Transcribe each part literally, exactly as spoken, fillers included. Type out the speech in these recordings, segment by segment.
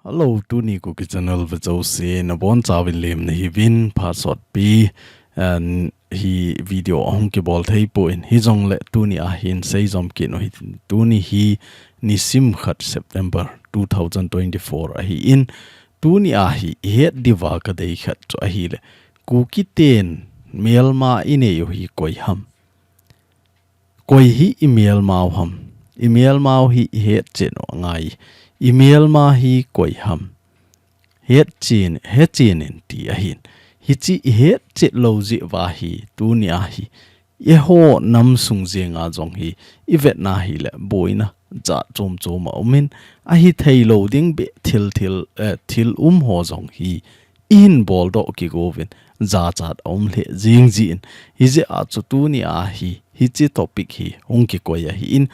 Hello, tuni Kuki channel ve jouse nabonchauvin lemna hiuvin, phat sotpi, and hi video ahung kibol thei poi, hijongle tuni a hin seijom kit u hitin, tuni hi nisim khat September two thousand twenty-four ahin, tuni a hi ihet diuva kadei khat chu ahile, Kuki ten melma inei u hi koi ham. Koi hi imelmau ham. Imelmau hi ihet chen u angai. Imelma hi koi ham. Het chen, he chen in ti ahin. Hiche ihet chet lou jeh uva hi, tuni a hi. Eiho nam sung jenga jong hi, ivetna hile boina jat chom chom aumin, ahithei lou ding beh thil thil, eh, thil um ho jong hi, ihin boldoh kigouvin, jachat aum lheh jing jin. Hijeh a chu tuni a hi, hiche topic hi hung kikoi ahin,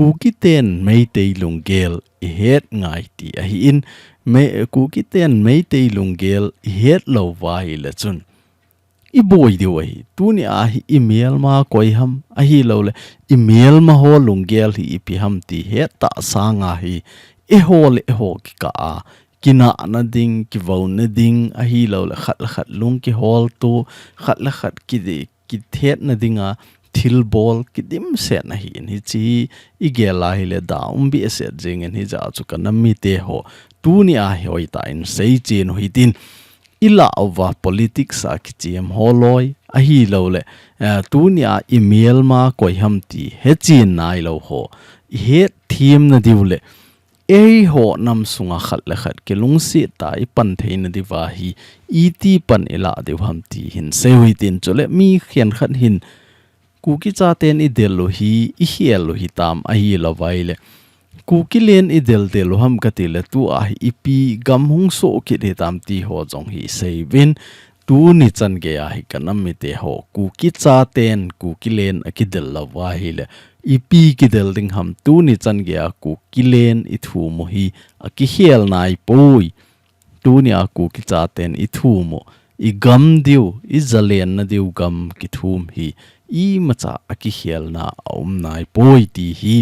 Kuki ten Meitei lunggel ihet ngai ti ahin, Mei-, Kuki ten Meitei lunggel ihet lou uva ahile chun, iboi diu ahi. Tuni a hi imelma koi ham ahilouleh, imelma ho lunggel hi ipi ham ti het tah sanga hi, eiho le eiho kikah a, kinahna ding, kivouna ding, ahilouleh khat le khat lung kiholto, khat le khat ki, kithetna dinga thilbol kidimset ahin, hiche hi igel a hile da um behseh jengin, hijeh a chu kanam mite ho, tuni a hi hoitah in seichen u hitin, ilah uva politics a kichem ho loi, ahilouleh, eh, tuni a imelma koi ham ti hechen nailou ho, ihet themna diu le, eiho nam sunga khat le khat kilungset tah a ipan theina diuva hi, iti pan ilah diu ham ti hin sei u hitin, chule mi khenkhat hin, Kuki chaten idel u hi, ikhel u hitam ahilouva ahile, Kuki len idel del u ham katile, tua hi ipi gam hung soh kit hitam ti ho jong hi seiyuvin, tuni chan geiya hi kanam mite ho, Kuki chaten Kuki len akidel louva ahile, ipi kidel ding ham, tuni chan geiya Kuki len ithum u hi akikhel naipoi. Tuni a Kuki chaten ithum u, igam diu, ijalenna diu gam kithum hi, imacha akikhelna aum naipoi ti hi,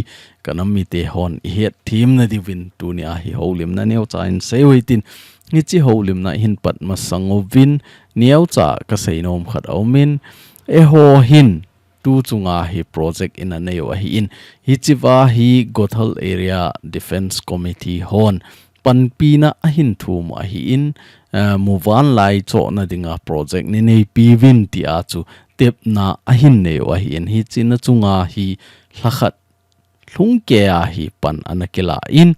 kanam mite hon ihet themna diuvin tuni a hi houlimna neocha in sei u hitin, hiche houlimna ihin pat masang uvin, neocha kasei nom khat aumin, eiho hin, tu chunga hi project ina nei u ahin, hichea hi Gothal Area Defence Committee hon panpina ahin thum u ahin, eh, muvanlai chohna dinga project neineipiuvin tia chu tepna ahin nei u ahin, hiche na chunga hi lhakhat lhungkeiya hi pan ana kilah in,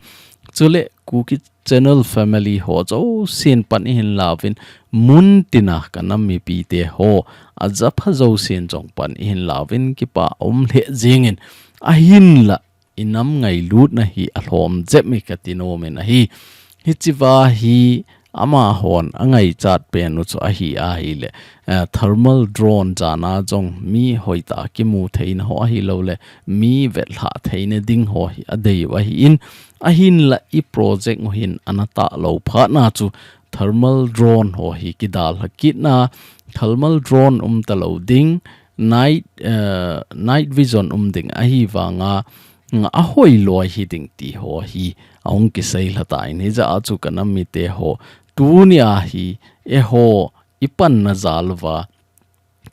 chule Kuki channel family ho jousen pan ihin lauvin, muntina kanam mipite ho, ajapha jousen jong pan ihin lauvin, kipa aum lheh jengin, ahinla inam ngailutna hi alhom jep e kati nom in ahi. Hichea hi amahon angaichat pen u chu ahi ahile, eh, thermal drone jana jong mi hoitah a kimu theina ho ahilouleh, mi vetlhah theina ding ho hi adei u ahin, ahinla i project u hin ana tah lou phatna chu thermal drone ho hi kidalha kitna, thermal drone um talou ding, night, eh, night vision um ding ahivanga, nga ahoiloi hiding ti ho hi ahung kisei lhatai in, hijeh a chu kanam mite ho, tunia hi eiho ipanna jal uva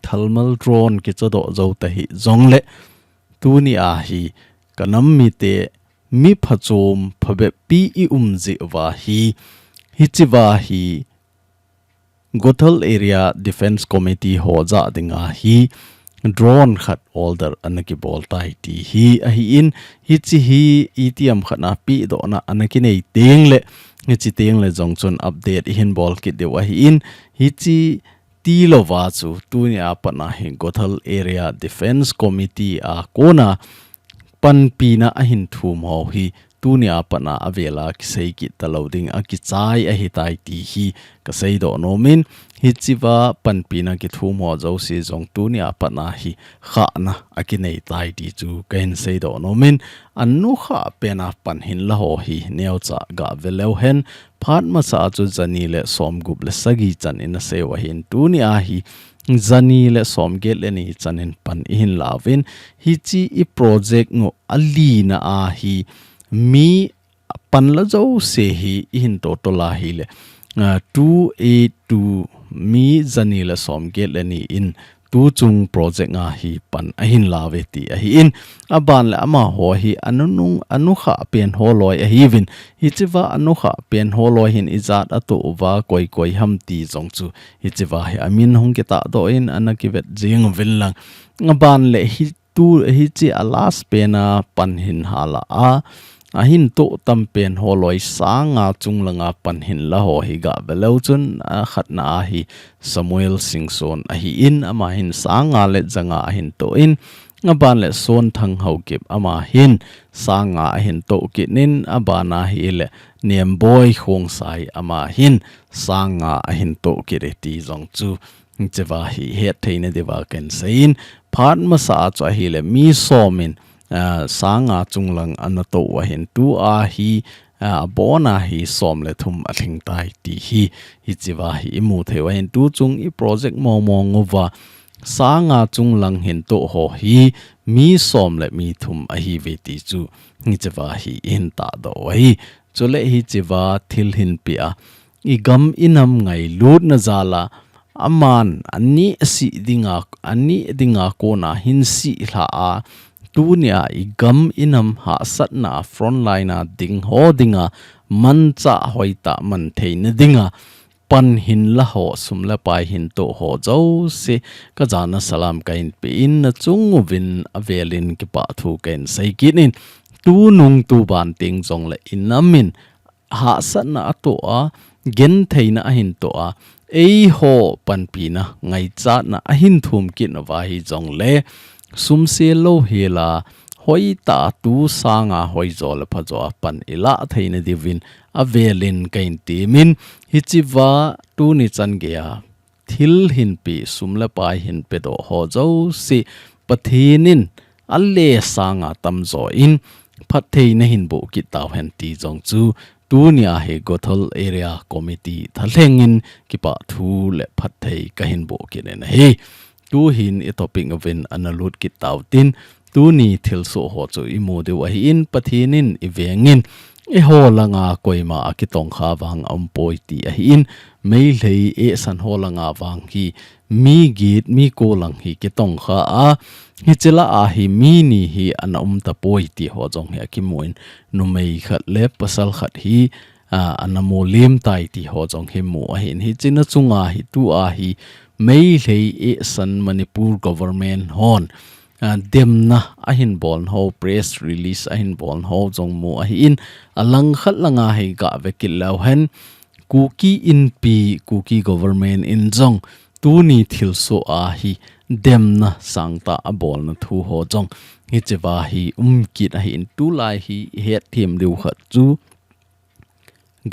thermal drone kichodoh jou tahih jongle, tunia hi kanam mite mi phachom phabeppi i um jeh uva hi, hichea hi Gothal Area Defence Committee ho jah dinga hi drone khat order ana kibol tai ti hi ahin, hiche hi itiham khat a pehdohna ana kinei tengle, hiche tengle jong chun update ihin bol kit diu ahin, hiche tilouva chu tunia pat a hi Gothal Area Defence Committee a kona panpina ahin thum ho hi tunia pat a avel a kisei kit talou ding akichai ahitai ti hi kaseidoh nom in, hichea panpina kithum ho jouse jong tunia pat a hi khahna akinei tai ti chu kahin seidoh nom in, anukhah pen a pan hinla ho hi neocha gah ve leu hen, phat masa a chu jani le somgup le sagi chan in asei u ahin, tunia hi jani le somget le ni chan in pan ihin lauvin, hiche i project u alina a hi mi Pan la jouse hi i hin to to la hi le, ah, two eight two mi jani le som get le ni in tu chung project nga hi pan a hin la ve ti ahi in, a ban le ama ho hi anunung anukha pen ho loi ahi vin, hichiva anukha pen ho loi hin ijat a to uva koi koi ham ti jong chu hichiva hi amin hung kita do in ana kivet jing vin lang. A ban le hi tu hichi a last pen a pan hin hala a, a hin to tam pen ho loi sanga chung langa pan hin la ho hi ga ve leu chun a khatna a hi Samuel Singson ahi in ama hin sanga le janga a hin to in, a ban le Son Thang Haokip ama hin sanga a hin to kit in a ban a hi le Nemboi Khongsai ama hin sanga a hin to kit e ti jong chu Hichiva hi het theina diuva kan seiyin, phat masa a chu ahile mi som in, ah, sanga chunglang ana to u ahin, tua hi, ah, abona hi som le thum alhing tai ti hi, hichiva hi imu thei u ahin, tu chung i project mong mong uva sanga chunglang hin to ho hi mi som le mi thum ahiuve ti chu hichiva hi ihin tahdoh u ahi. Chule hichiva thil hinpia i gam i nam ngailutna jal a, aman ani asi dinga, ani dinga kona hin sih lha a, tunia i gam i nam hahsatna frontline a ding ho dinga manchah hoitah man theina dinga pan hin la ho, sum le pai hin to ho jouse ka jana salam kahin pe in, na chung uvin avelin kipa thu kahin sei kit in, tunung tuban teng jongle i nam in hahsatna ato a, gentheina ahin to a, eiho panpina ngaichatna ahin thum kit nauva hijongle, sumsel lou hela, hoitah a tu sanga hoijo le phajo a pan i lah theina diuvin avelin kahin temin, hichiva tuni chan geiya thil hinpi, sum le pai hin pedoh ho jouse Pathen in ale sanga tamjo in phattheina hin boh kit tauhen ti jong chu tunia hi Gothol Area Committee thalheng in kipa thu le phatthei kahin boh kit in ahi. Tuhin i topic uvin ana lut kit tautin, tuni thilsoh ho chu imu diu ahin, Pathen in i veng in, eiho langa koima akitongkha vang aumpoi ti ahin, Meitei eisan ho langa vang hi mi get mi ko lang hi kitongkha a, hichila a hi mi ni hi ana um tapoi ti ho jong hi akimu in, numei khat le pasal khat hi, a, ana mu lim tai ti ho jong hi mu ahin, hichina chunga hi tua hi Meitei eisan Manipur government hon, a, demna ahin bolna ho, press release ahin bolna ho jong mu ahin, alangkhat langa hi gave kit leu hen, Kuki Inpi, Kuki government in jong tuni thilsoh a hi demna sangtah abolna thu ho jong hichiva hi um kit ahin, tulai hi hetthem diu khat chu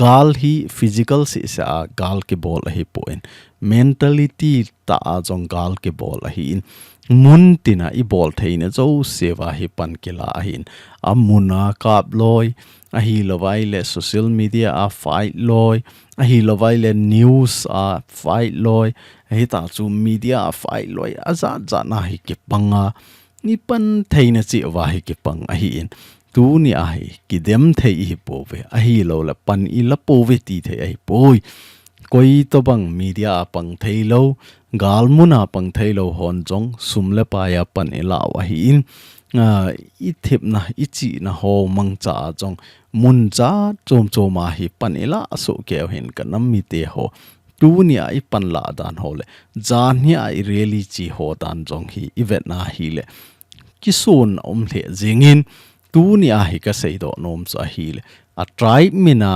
gal hi physical sehseh a gal kibol ahipoi, mentality tah a jong gal kibol ahin, mun tina ibol theina jouse uva hi pan kila ahin, amun a kap loi, ahilou vai le social media a fight loi, ahilou vai le news a fight loi, ahitah chu media a fight loi, ajat jat na hi kipang a, i pan theina cheh uva hi kipang ahin, tunia hi kidem thei ihi pouve, ahilou le pan i la pouve ti thei ahipoi. Koi tobang media a pang theilou, gal mun a pang theilou hon jong sum le pai a pan i la u ahin, a, i thepna, i chihna ho mangcha a jong mun jat chom chom a hi pan i la soh keu hen ka nam mite ho. Tunia i pan la dan ho le, jan hia i rally chi ho dan jong hi i vetna hile, kisun a um lheh jingin, tunia hi ka seidoh nom chu ahile, a tribe min a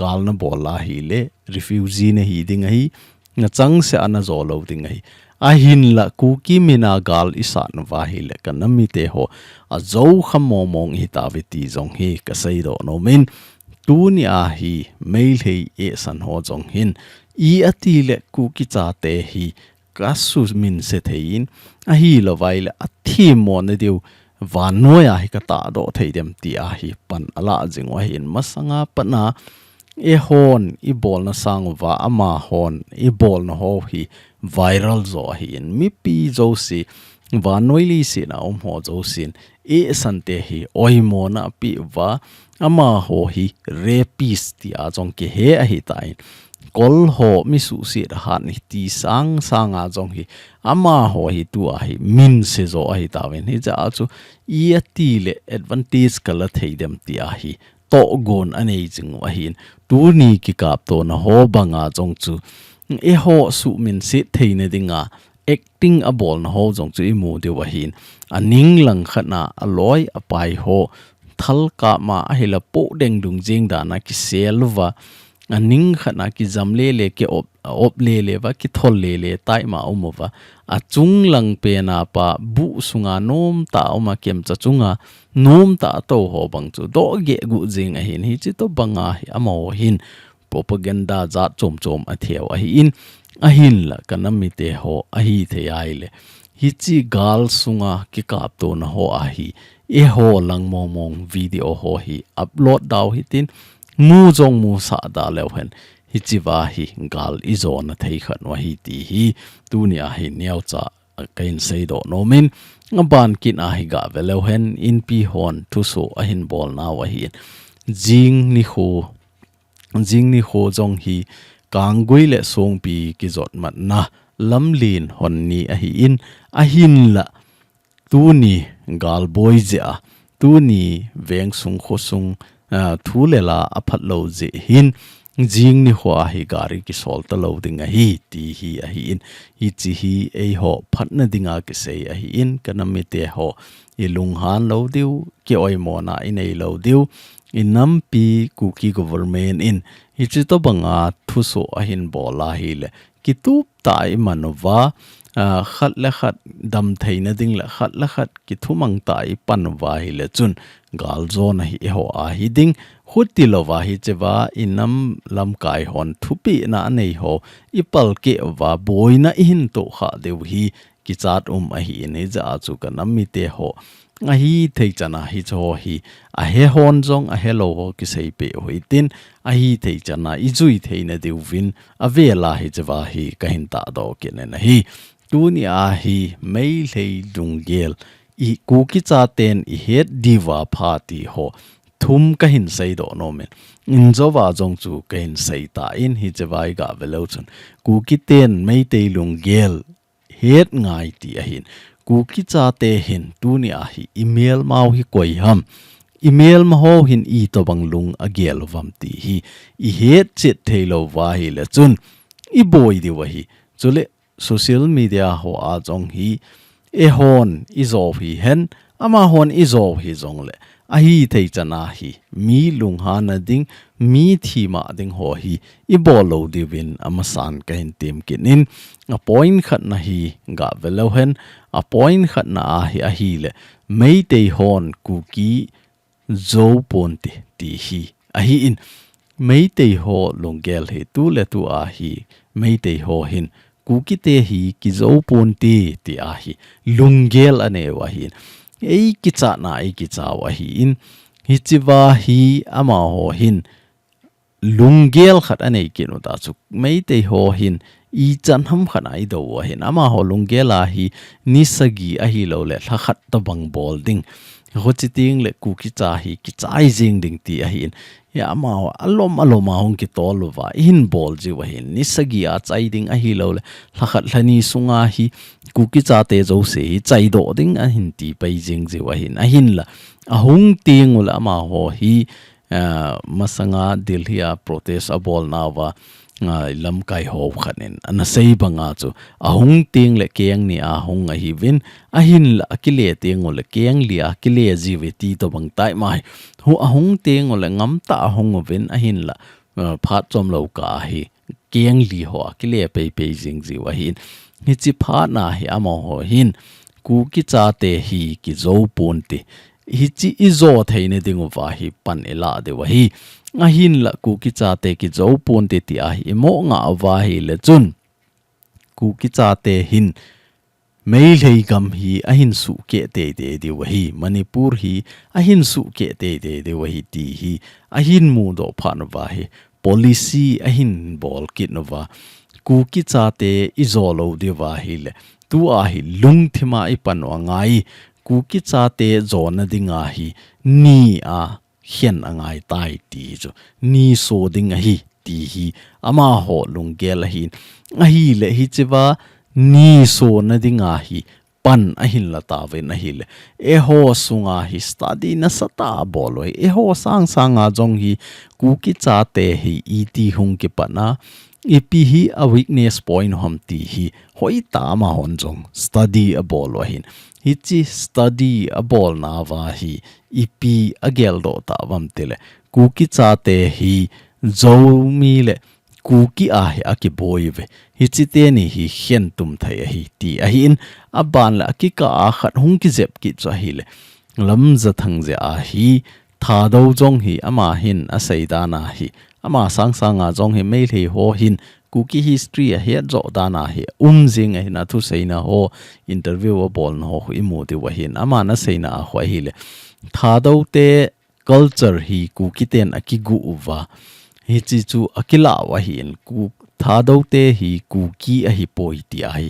gal na bol ahile, refugee na hi ding ahi, na changseh a na jo lou ding ahi. Ahinla Kuki min a gal i sat nauva hile, ka nam mite ho, ajo kham mong mong ihi tauve ti jong hi ka seidoh nomin, tunia hi Meitei eisan ho jong hin, i ati le Kuki chate hi ka sumin se thei in, ahilou vai le athemmo na diu, vannoi a hi ka tahdoh thei dem tia hi pan a la jing u ahin, masanga pat a eihon i bolna sang uva amahon i bolna ho hi viral jo ahin, mipi jouse vannoi leiset a um ho jousen, eh, sante hi oimona apeuva, amaho hi rapist tia jong kihe ahitan. Kol ho mi suhset ahat ni ti sang sanga jong hi, amaho hi tua hi min se jo ahitauvin. Hijeh a chu, i ati le advantage kala thei dem tia hi tohgon anei jing u ahin. Tuni kikaptona ho banga jong chu, eiho suhminset theina dinga acting abolna ho jong chu imu diu ahin. Aning langkhat na aloi apai ho thal kap ma ahile poh deng dungjing dan a kisel uva. Aning khat na kijam lele, ki op, op lele uva, kithol lele tai ma um uva. Achung lang pen a pa buh sunga nomtah a um a, kemcha chunga nomtah a tou ho bang chu dohgeh guh jing ahin. Hichi tobanga hi amaho hin propaganda jat chom chom atheu ahin, ahinla ka nam mite ho ahithei ahile, hichi gal sunga kikaptona ho ahi, eiho lang mong mong video ho hi upload dau hitin, mu jong musah da leu hen, hichi va hi gal ijona thei khat u ahi ti hi, tuni a hi neocha kahin seidoh nomin, aban kit a hi gah ve leu hen, Inpi hon thusoh ahin bolnau ahin. Jing nikho, jing nikho jong hi Kanggui le Songpi kijot matna lamlen hon ni ahin, ahinla tuni gal boi jeh a, tuni veng sung kho sung, ah, thu le la aphat lou jeh hin, jing nikho a hi gari kisol talou ding ahi, ti hi ahin. Hichi hi eiho phatna dinga kisei ahin, ka nam mite ho ilunghan lou diu, kioimona inei lou diu, i nampi Kuki government in hichi tobanga thusoh ahin bol ahile, kitup tah a iman uva, ah, khat le khat damtheina ding le khat le khat kithumang tah a ipan uva ahile chun, galjona hi eiho a hiding, huti louva hichi va i nam lamkai hon thupehna anei ho ipalkeh uva, boina ihin tohkhah diu hi kichat um ahin, hijeh a chu ka nam mite ho ahithei chan a hichi ho hi ahe hon jong ahelou ho kiseipeh u hitin, ahithei chan a ijui theina diuvin avel a hichi va hi kahin tahdoh kit in ahi. Tuni a hi Meitei lunggel, i Kuki chaten ihet diuva pha ti ho thum kahin seidoh nomin, injouva jong chu kahin seitan, hichi va igah ve leu chun, Kuki ten Meitei lunggel het ngai ti ahin. Kuki chate hin tuni a hi imelmau hi koi ham, imelma ho hin itobang lung agel uvam ti hi ihet chet thei louva ahile chun iboi diu ahi. Chule social media ho a jong hi, eihon ijou hihen, amahon ijou hijongle, ahithei chan a hi mi lunghanna ding, mi thima ding ho hi ibol lou diuvin amasan kahin tem kit in, a point khatna hi gah ve leu hen, a point khatna a hi ahile, Meitei hon Kuki jou ponte ti hi ahin, Meitei ho lunggel hi tuletu a hi Meitei ho hin Kuki te hi kijou ponte ti a hi lunggel anei u ahin, eikichatna eikichat u ahin, hichi va hi amaho hin lunggel khat anei kit u ta chu, Meitei ho hin ichan ham khat a idou u ahin, amaho lunggel a hi ni sagi ahilouleh lha khat tobang bol ding, huchi tengle Kuki cha hi kichai jing ding ti ahin, hi amaho alom alom a hung kitol uva ihin bol jiu ahin, ni sagi a chai ding ahilouleh lha khat lha ni sunga hi Kuki chate jouse hi chaidoh ding ahin tipei jing jiu ahin, ahinla ahung tengule amaho hi, ah, masanga Delhi a protest abolnauva, ah, lamkai ho khat in ana sei banga chu, ahung tengle keng ni a hung ahiuvin, ahinla akile tengule keng li a kile jiuve ti tobang tai mai. Hu ahung tengule ngamtah a hung uvin, ahinla, ah, phat chomlou kah a hi keng li ho a kile peipei jing jiu ahin. Hichi phatna hi amaho hin Kuki chate hi kijou ponte, hichi ijo theina diuva hi pan ilah diu ahi. Ahinla Kuki chate kijou ponte ti a hi imo ngah uva ahile chun, Kuki chate hin Meitei gam hi ahin suhkeh teitei diu ahi, Manipur hi ahin suhkeh teitei diu ahi ti hi ahin mudoh phat uva hi, policy ahin bol kit uva, Kuki chate ijo lou diuva ahile, tua hi lungthima i pan u angai, Kuki chate jona dinga hi ni a khen angai tai ti chu, ni so ding ahi ti hi amaho lunggel ahin. Ahile hichea ni sona dinga hi pan ahin la tauvin ahile, eiho sunga hi study nasatah a bol u ahi. Eiho sangsanga jong hi Kuki chate hi iti hung kipat a, ipi hi a weakness point ham ti hi hoitah a amahon jong study abol u ahin. Hiche study abolnauva hi ipi ageldoh tauvam tile, Kuki chate hi Zomi le Kuki a hi akiboi uve. Hiche teni hi khentum thei ahi ti ahin, aban le akikah a khat hung kijep kit chu ahile, Lamjathang jeh a hi Thadou jong hi ama hin asei dan a hi, ama sangsanga jong hi Meitei ho hin Kuki history ahet joh dan a hi um jing ahin, athuseina ho, interview abolna ho khu imu diu ahin, aman aseina a khu ahile, Thadou te culture hi Kuki ten akigu uva, hiche chu akilah u ahin, Ku-, Thadou te hi Kuki ahipoi ti a hi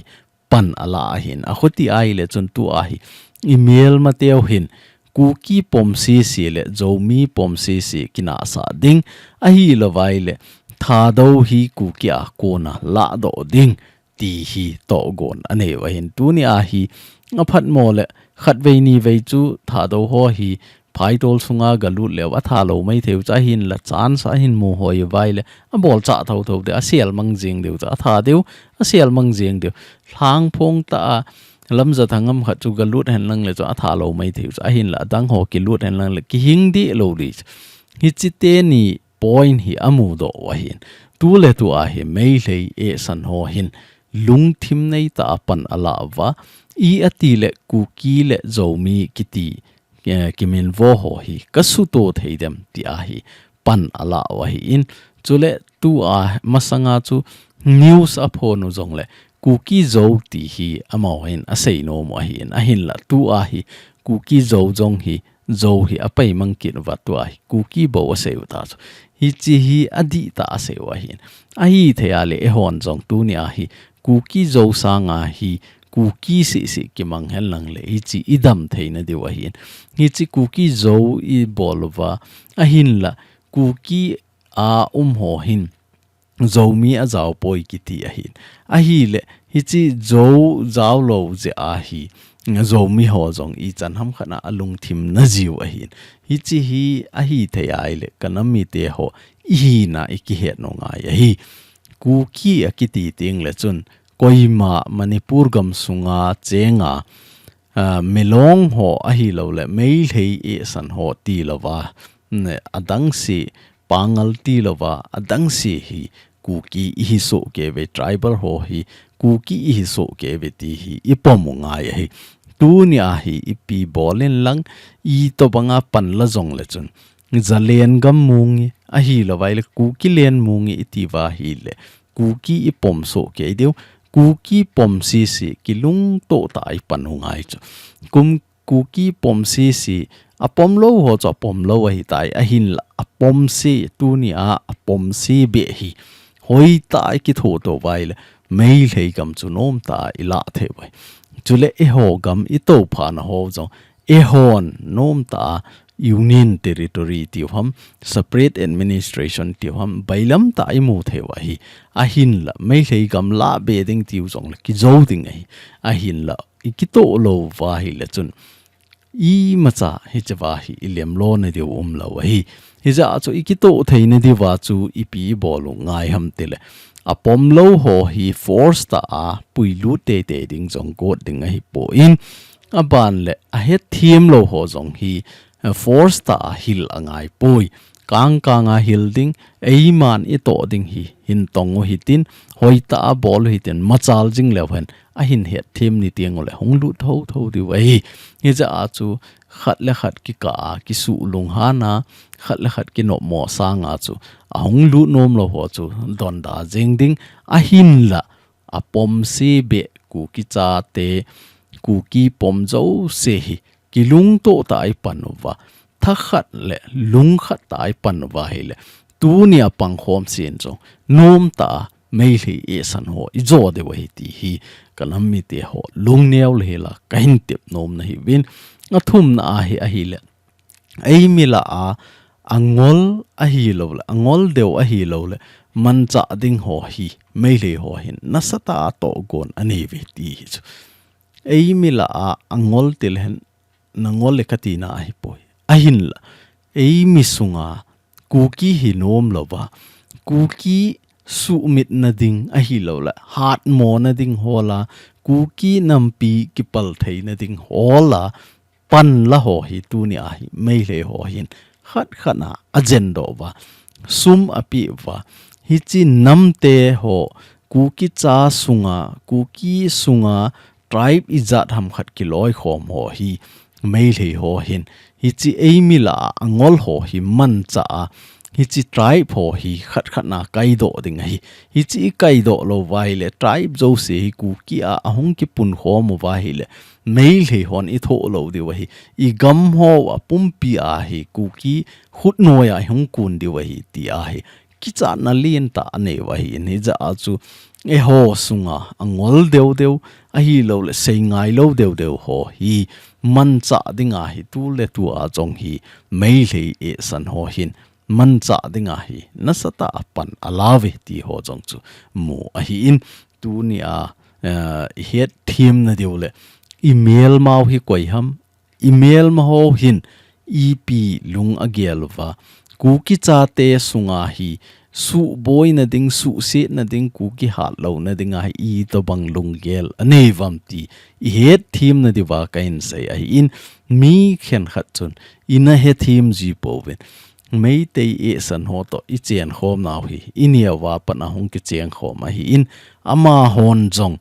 pan ala ahin. Akhuti ahile chun tua hi imelmateu hin Kuki pom sese le Zomi pom sese kinahsah ding, ahilouva ahile Thadou hi Kuki a kona lahdoh ding ti hi tohgon anei u ahin. Tuni a hi aphatmo le khatvei nivei chu Thadou ho hi phaitol sunga galut leu athalou maithei u chu ahinla, chance ahin mu hoi uva ahile abolchah thotho diu, aselmang jeng diu chu atha diu, aselmang jeng diu. Lhangphong tah a Lamjathang ham khat chu galut henlang le chu athalou maithei u chu ahinla, adang ho kilut henlang le kihing deh lou ding chu. Hiche teni point hi amudoh u ahin. Tuletu a hi Meitei eisan ho hin lungthim neitah a pan ala uva, i ati le Kuki le Zomi kiti, eh, kiminvo ho hi kasuto thei dem ti a hi pan ala u ahin. Chule tua masanga chu news aphon u jongle Kuki Zo ti hi amahon asei nom u ahin. Ahinla tua hi Kuki Zo jong hi Zo hi apaimang kit uva tua hi Kuki bou asei u ta chu. Hiche hi adihtah a asei u ahin. Ahithei a le eihon jong tuni a hi Kuki Zo sanga hi Kuki sese kimang henlang le hiche idam theina diu ahin. Hiche Kuki Zo ibol uva ahinla Kuki a um ho hin Zomi ajaopoi kiti ahin. Ahile, hiche Zo jaolou jeh a hi, Zomi ho jong ichan ham khat a alungthim najiu ahin. Hiche hi ahithei a ahile, kanam mite ho ihina ikihet u ngai ahi. Kuki akiti teng le chun, koima Manipur gamsunga chenga, ah, Milong ho ahilou le, Meitei eisan ho tilouva, ne, adangse, Pangal tilouva, adangse hi Kuki ihi soh kei uve, tribal ho hi Kuki ihi soh kei uve ti hi ipom u ngai ahi. Tuni a hi ipi bol inlang, itobanga pan la jongle chun, Zalen gam mu nge, ahilouva ahile Kuki len mu nge iti uva ahile, Kuki ipom soh kei diu, Kuki pom sese kilungtoh tah a ipan u ngai chu. Kum Kuki pom sese, apom lou ho chu apom lou ahitai, ahinla apom se, tuni a apom se beh hi hoitah a ikithoto uva ahile, Meitei gam chu nomtah a ilah thei uve. Chule eiho gam itophana ho jong, eihon nomtah a Union Territory tiu ham, Separate Administration tiu ham, bailamtah a imu thei u ahi. Ahinla, Meitei gam lah be ding tiu jongle kijou ding ahi. Ahinla, ikitoh lou uva ahile chun, imacha hichea hi ilemlo nadiu umlou ahi. Hijeh a chu ikitoh theina diuva chu ipi ibol u ngai ham tile, apom lou ho hi force tah a puilut teitei ding jong got ding ahipoi. Aban le ahetthem lou ho jong hi, eh, force tah a hil angaipoi. Kangkang a hil ding, eiman itoh ding hi hin tong u hitin, hoitah a bol u hitin, machal jing leu hen, ahin hetthem ni teng ule hung lut thotho diu ahi. Hijeh a chu khat le khat kikah a, kisuh lunghan a, khat le khat kinopmo sanga chu ahung lut nomlou ho chu donda jeng ding, ahinla apom se beh Kuki chate, Kuki pom jouse hi kilungtoh tah a ipan uva, thakhat le lungkhat tah a ipan uva ahile, tunia pangkhom sen jong nomtah a Meitei esan ho ijo diu ahi ti hi kanam mite ho lungneo le hila kahin tep nom nahiuvin. Athumna ahi ahile, eimi lah a angol ahilouleh, angol deu ahilouleh, manchah ding ho hi Meitei ho hin nasatah a tohgon anei uve ti hi chu. Eimi lah a angol tileh hen nangol le katina ahipoi. Ahinla, eimi sunga Kuki hi nom louva, Kuki suhmitna ding ahilouleh, hatmona ding ho lah a, Kuki nampi kipal theina ding ho lah a, panla ho hi tuni ahi, Meitei ho hin khat khat a ajen doh uva, sum apeh uva, hiche namte ho, Kuki cha sunga, Kuki sunga, tribe ijat ham khat kiloikhom ho hi, Meitei ho hin, hiche eimi lah a angol ho hi manchah a, hiche tribe ho hi khat khat a kaidoh ding ahi. Hiche ikaidoh louva ahile, tribe jouse hi Kuki a ahung kipunkhom uva ahile, Meitei hon ithoh lou diu ahi. Igam ho a pumpi a hi Kuki khutnoi a ihung kun diu ahi ti ahi. Kichatna lentah anei u ahin, hijeh a chu eiho sunga angol deu deu ahilouleh, seingai lou deu deu ho hi manchah ding ahi, tuletua jong hi Meitei esan ho hin manchah ding ahi, nasatah a pan ala uve ti ho jong chu mu ahin, tuni a, eh, ihet themna diu le, imelmau hi koi ham, imelma ho hin ipi lung agel uva, Kuki chate sunga hi suhboina ding, suhsetna ding, Kuki hatlouna ding ahi, itobang lunggel anei uvam ti ihet themna diuva kahin sei ahin, mi khenkhat chun ina hethem ji pouvin, Meitei esan ho toh ichenkhom nau hi, ineo uva pat a hung kichengkhom ahin, amahon jong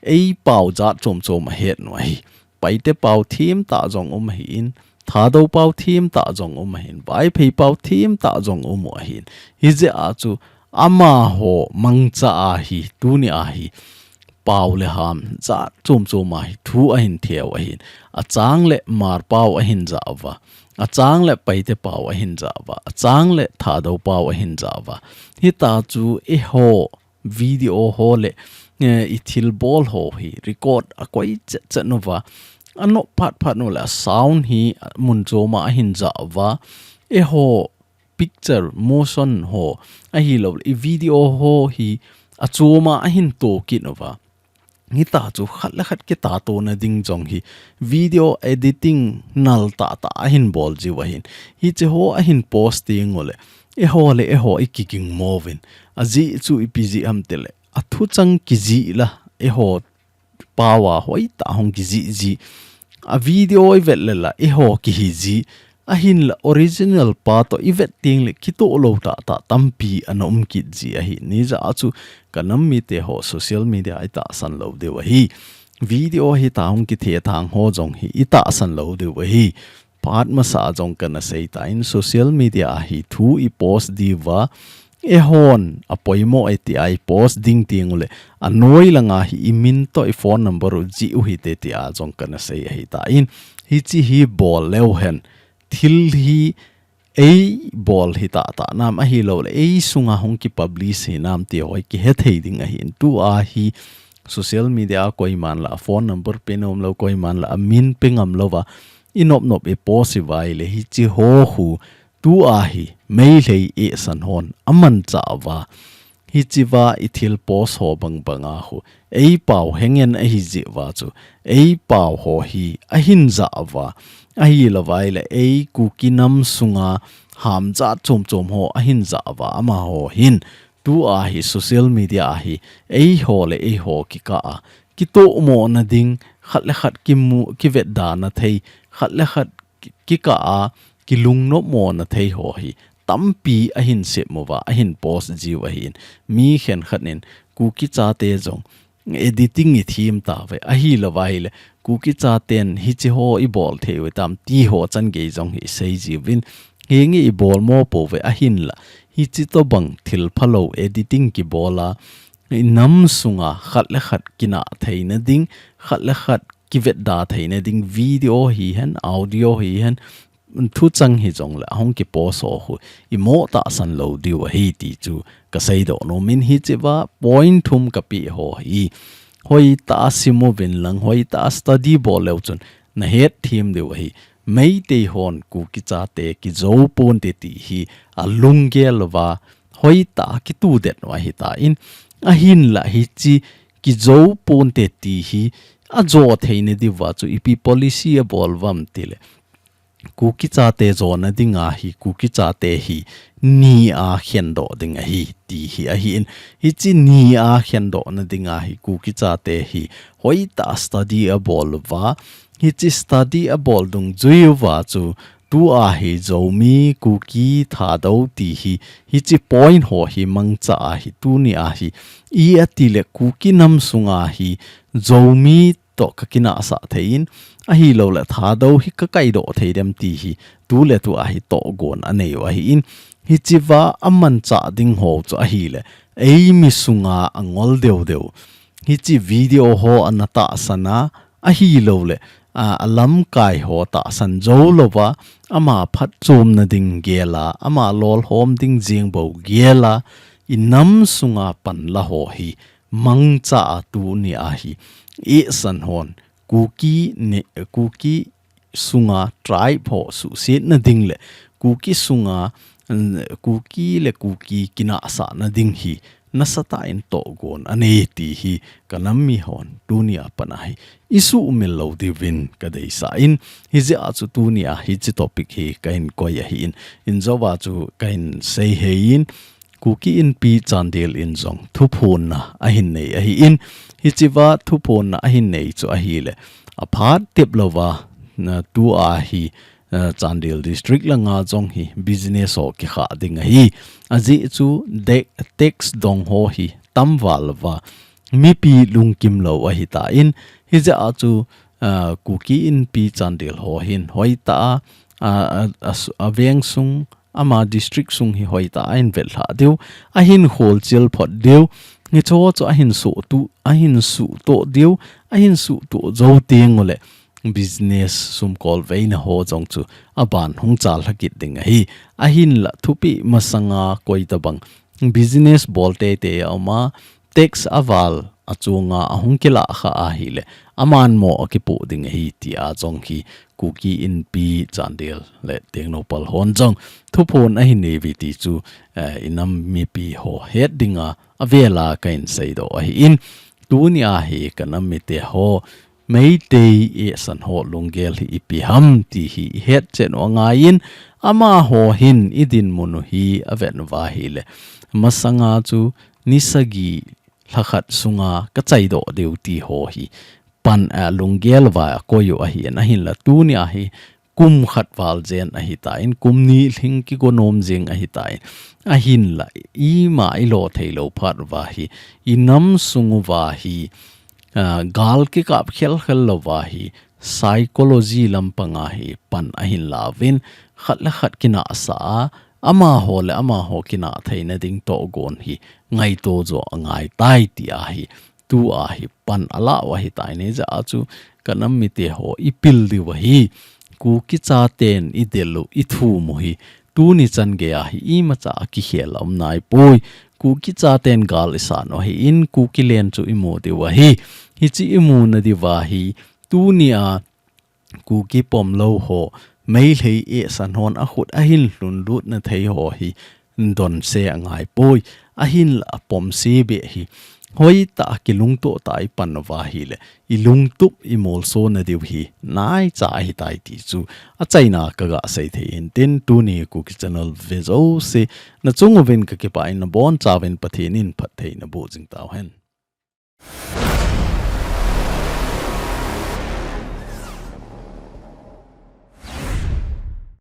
eipau jat chom chom ahet u ahi. Paite pau themtah jong um ahin, Thadou pau themtah jong um ahin, Vaiphei pau themtah jong um u ahin. Hijeh a chu amaho mangcha a hi, tuni a hi, pau le ham jat chom chom a hi thu ahin theu ahin. Achang le Hmar pau ahin jah uva, achang le Paite pau ahin jah uva, achang le Thadou pau ahin jah uva. Hita chu eiho video ho le, eh, ithilbol ho hi record akoi chet chet uva, anop phat phat u le, a sound hi mun chom a ahin jah uva, eiho picture motion ho ahilouleh, i video ho hi achom a ahin to kit uva. Hita chu khat le khat kitatona ding jong hi video editing nal tah tah ahin bol jiu ahin. Hiche ho ahin post teng u le, eiho le eiho ikiging mo uvin. Ajeh chu ipi jeh ham tile, athu chang kijih la, eiho pau a hoitah hung kijih jih. A video ivet le la, eiho kihi jih. Ahinla original pa toh ivet teng le kitoh lou tah tah tampi ana um kit ji ahi. Hijeh a chu kanam mite ho social media itahsan lou diu ahi. Video hi tah hung kithethang ho jong hi itahsan lou diu ahi. Phat masa a jong kana sei tan, social media a hi thu ipost diuva, eihon apoimo e ti a ipost ding teng u le, anoi lang a hi imin toh iphone number u jih u hite ti a jong kana sei ahitan, hiche hi bol leu hen, thil hi eibol hi tah tah nam ahilouleh, eisunga hung kipublish hi nam ti ho hi kihethei ding ahin. Tua hi social media a koiman lah a phone number pe nom lou, koiman lah a min pe ngam louva, inop nop ipost uva ahile, hiche ho khu tua hi Meitei esan hon amanchah uva, hiche va ithil post ho bang bang a khu eipau hengen ahi jeh uva chu, eipau ho hi ahin jah uva, ahilouva ahile, ei Kuki nam sunga ham jat chom chom ho ahin jah uva, amaho hin tua hi social media a hi eiho le eiho kikah a kitohmo na ding, khat le khat kimu, kivetda na thei, khat le khat ki-, kikah a kilungnopmo na thei ho hi tampi ahin sem uva, ahin post jiu ahin. Mi khenkhat in Kuki chate jong editing ithem tauve, ahilouva ahile, Kuki chaten hiche ho ibol thei u tam ti ho chan gei jong hi isei jiuvin. Henge ibol mo pouve ahinla, hiche tobang thil phalou editing kibol a, inam sunga khat le khat kinah theina ding, khat le khat kivetda theina ding video hihen, audio hihen, thuchang hijongle ahung kipost ho khu imo tahsan lou diu ahi ti chu kasei doh nom in, hichea point thum kapeh ho hi hoitah a sim uvin lang, hoitah a study bol leu chun nahet them diu ahi. Meitei hon Kuki chate kijou ponte ti hi alunggel uva hoitah a kitudet u ahitan, ahinla hiche kijou ponte ti hi ajo theina diuva chu ipi policy abol uvam tile, Kuki chate jona dinga hi Kuki chate hi ni a khendoh ding ahi ti hi ahin, hiche ni a khendohna dinga hi Kuki chate hi hoitah a study abol uva, hiche study abol dungjui uva chu tua hi Zomi, Kuki, Thadou ti hi, hiche point ho hi mangcha ahi, tunia hi i atile Kuki nam sunga hi Zomi toh kakinahsah thei in, ahilouleh Thadou hi kakaidoh thei dem ti hi tuletua hi tohgon anei u ahin, hichea amanchah ding ho chu ahile eimi sunga angol deu deu, hiche video ho ana tahsan a, ahilouleh a, alamkai ho tahsan jou louva, ama phatchomna ding gel a, ama lolhom ding jeng bou gel a, inam sunga panla ho hi mangcha a, tunia hi eisan hon Kuki ne, Kuki sunga tribe ho suhsetna ding le Kuki sunga, mm, Kuki le Kuki kinahsahna ding hi nasatah in tohgon anei ti hi kanam mi hon tunia pat a hi isuhmil lou diuvin kadeisah in, hijeh a chu tunia hiche topic hi kahin koi ahin, injouva chu kahin sei hei in, Kuki Inpi Chandel in jong thuphonna ahin nei ahin, hichea thuphonna ahin nei chu ahile, aphat tep louva, na tua hi, eh, Chandel District langa jong hi business ho kikhah ding ahi. Ajeh chu de-, tax dong ho hi tamval uva, mipi lungkim lou ahitan, hijeh a chu, eh, Kuki Inpi Chandel ho hin hoitah a, a, a, a su-, aveng sung, ama district sung hi hoitah a ahin vetlhah diu, ahin kholchil phot diu, hicheho chu ahin suhtuh, ahin suhtuh diu, ahin suhtuh jou teng ule business sumkol veina ho jong chu aban hung chalha kit ding ahi. Ahinla thupeh masanga koitabang business bol teitei a um a, tax aval achunga ahung kilah kha ahile, aman mo akipoh ding ahi tia jong hi Kuki Inpi Chandel le Tengnoupal hon jong thuphon ahin nei uve ti chu, eh, inam mipi ho het dinga avela kahin seidoh ahin, tunia hi kanam mite ho, Meitei eisan ho lunggel hi ipi ham ti hi ihet chen u angaiyin, amaho hin idinmun u hi avet uva ahile, masanga chu ni sagi lhakhat sunga kachaidoh diu ti ho hi pan a lunggel uva akoi u ahin, ahinla tunia hi kum khat val jen ahitan, kum ni lhing kigo nom jeng ahitan, ahinla ima ilo theilou phat uva hi, inam sung uva hi, ah, gal kikap khelkhel louva hi, psychology lampanga hi pan ahin lauvin, khat le khat kinahsah a, amaho le amaho kinah theina ding tohgon hi ngaito jo angaitai tia hi, tua hi pan alah u ahitan, hijeh a chu kanam mite ho ipil diu ahi, Kuki chaten idel u, ithum u hi, tuni chan geiya hi imacha akikhel a um naipoi. Kuki chaten gal isan u ahin, Kuki len chu imu diu ahi. Hiche imuna diuva hi, tunia Kuki pomlou ho, Meitei eisan hon akhut ahin lhunlutna thei ho hi, donse angaipoi. Ahinla apomse beh hi, hoitah a kilungtoh tah a ipan uva ahile, ilungtup imolsona diu hi naicha ahitai ti chu achaina kaga sei thei in tin, tuni Kuki Channel ve jouse nachung uvin kakipah in, nabonchauvin Pathen in phatthei naboh jing tauhen.